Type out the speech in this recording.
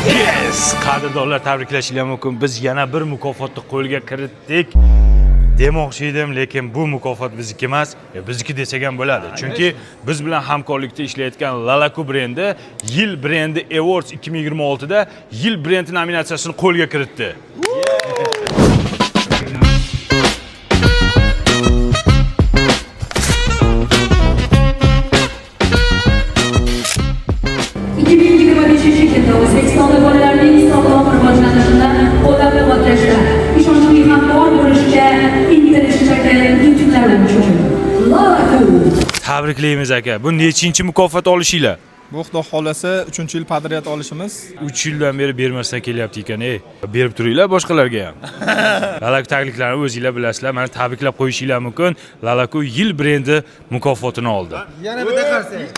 Yes! Qadrdonlar, tabriklashinglar mumkin. Biz yana bir mukofotni qo'lga kiritdik. Demoqchi edim, lekin bu mukofot bizniki emas. Bizniki desak ham bo'ladi. Chunki biz bilan hamkorlikda ishlayotgan Lalaku brendi Yil brendi Awards 2026 da Yil brendi nominatsiyasini qo'lga kiritdi. Yilda O'zbekistonda bolalarning sog'lom rivojlanishini qo'llab-quvvatlashda, ishonchli hamkor bo'lishga intilishdagi yutuqlar uchun Lalaku. Tabriklaymiz, aka. Bu nechinchi mukofot olishinglar? Bu, xudo xohlasa, 3-yil подряд olishimiz. 3 yildan beri bermasdan kelyapti ekan, ey. Berib turinglar boshqalarga ham. Lalaku tabriklarini o'zinglar bilasizlar. Mana, tabriklab qo'yishinglar mumkin. Lalaku Yil brendi mukofotini oldi. Yana bitta qarsak.